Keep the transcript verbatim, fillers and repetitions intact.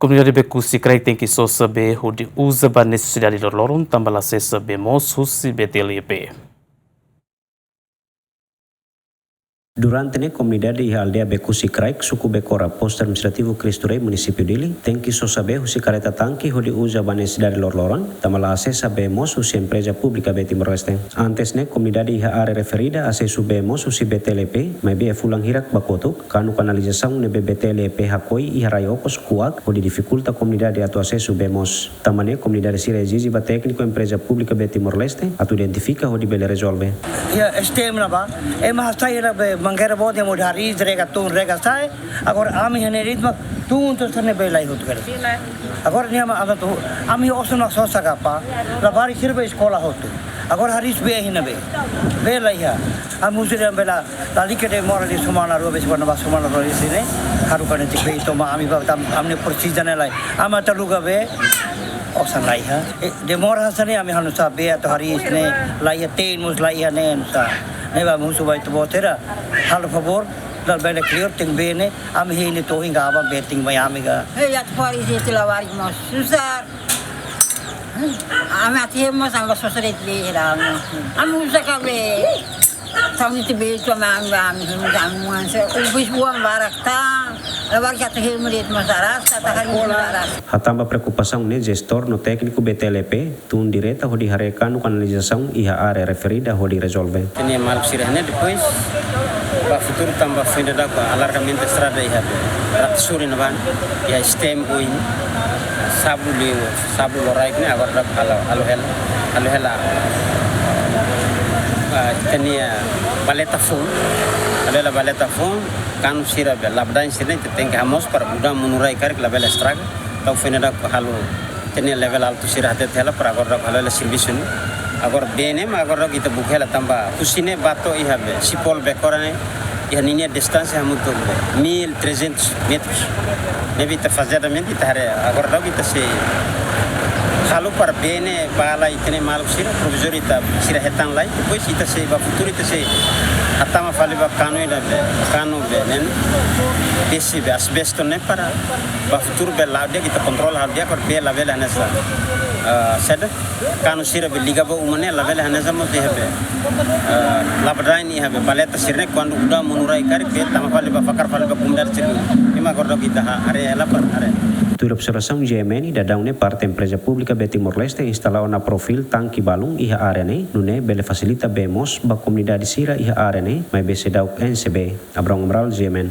Komunidade Beku Sikraik tenke sosa bee hodi uza ba nesesidade loroloron, tanba la asesa bee moos husi B T L P. Durante ne'e komunidade iha aldeia Beku Sikraik, suku Bekora, postu administrativu Cristo Rei, munisípiu Dili, tenke sosa bee husi karreta tanke hodi uza ba nesesidade loroloron, tanba la asesa bee moos husi empreza públika bee Timor-Leste. Antes ne'e, komunidade iha área referida asesu bee moos husi B T L P, maibé fulan hirak ba kotuk, kanu kanalizasaun ne'ebé B T L P hakoi iha rai okos kuak hodi difikulta komunidade atu asesu bee moos. Tanba ne'e, komunidade sira ezije ba tékniku empreza públika bee Timor-Leste atu identifika hodi bele rezolve. Ya, S T M ne'ebá, ema hasai hela bee mangeira boot ema hodi hariis, rega tun, rega sa'e. Agora ami hanesan ne'e ritmo, tun to'o sira-ne'e bee laiha hotu kala. Agora ne'e ami, ami atu, ami osan mak sosa kapa, labarik sira bá eskola hotu. Agora hariis bee iha ne'ebé? Bee laiha. Ami husu dehan bee la, lalika demora de'it semana rua, bee semana bá semana rua de'it ne'e. Haruka netik bee to'o mai ami bá, tanba ami presiza ne'e lai. Ami atu aluga bee, osan laiha. Eh, demora hanesan ne'e ami halo nusá bee atu hariis ne'e, laiha, te'in mós laiha ne'e nusá. Ne'ebé ami husu ba ita-boot sira, halo favór, labele kleur, tenke bee ne'e, ami hein ne'e to'o ohin ka aban bee tenke mai ami ka. Hei, atu fora iha ne'e labarik mós susar. Ami atu hemu sanga sosret bee hela ami. Ami uza ka bee. Tau ni te bee tu ami, ami, ami, ami, ami, uang se, ubis uang barak ta. Labarik atu hemu de'it mós aras, atu hariis aras. Hatán ba preokupasaun ne'e, jestór no tékniku B T L P tun direta hodi haree kanu kanalizasaun iha área referida hodi rezolve. Ita-nia maluk sira ne'e depois ba futuru tanba foin dadauk alargamentu estrada iha Ratasuri ne'ebá, iha S T M oin, sabu liu, sabu loraik ne'e agora daudauk halo, halo hela, halo hela, ah, ita-nia baleta foun, halo hela baleta foun, kanu sira be, labdain sira ne'e ita tenke hamoos para udan monu rai karik labele estraga, tau foin dadauk halo ita-nia level altu sira hatete hela para agora daudauk halo hela servisu ne'e. Agora bee ne'e mak agora daudauk ita buka hela tanba husi ne'e bá to'o iha bee, Sipol Bekora ne'e, iha ninia distánsia hamutuk bee, mil trezentos metros. Ne'ebé ita fazedamente ita haree, agora daudauk ita sei halo para bee ne'e bá lai ita-nia maluk sira, provizóriu ita sira hetan lai, depois ita sei ba futuru ita sei hatama fali ba kanu ida bee, kanu bee ne'e, bee sei bee asbesto ne'e para ba futuru bee la'o di'ak ita kontrola halo di'ak para bee labele hanesan, ah, saida, kanu sira be liga ba uma ne'e labele hanesan mós iha bee, ah, labdain iha bee baleta sira ne'e kuandu udan monu rai karik bee tama fali ba fakar fali ba komunidade sira. Ne'e mak agora daudauk ita ha-, haree hela para haree. Tuir observasaun G M N, daudaun ne'e parte empreza públika bee Timor-Leste instala ona profil tanke balun iha área ne'e, nune'e bele fasilita bee moos ba komunidade sira iha área ne'e, maibé seidauk enxe bee. Abrão Amaral, G M N.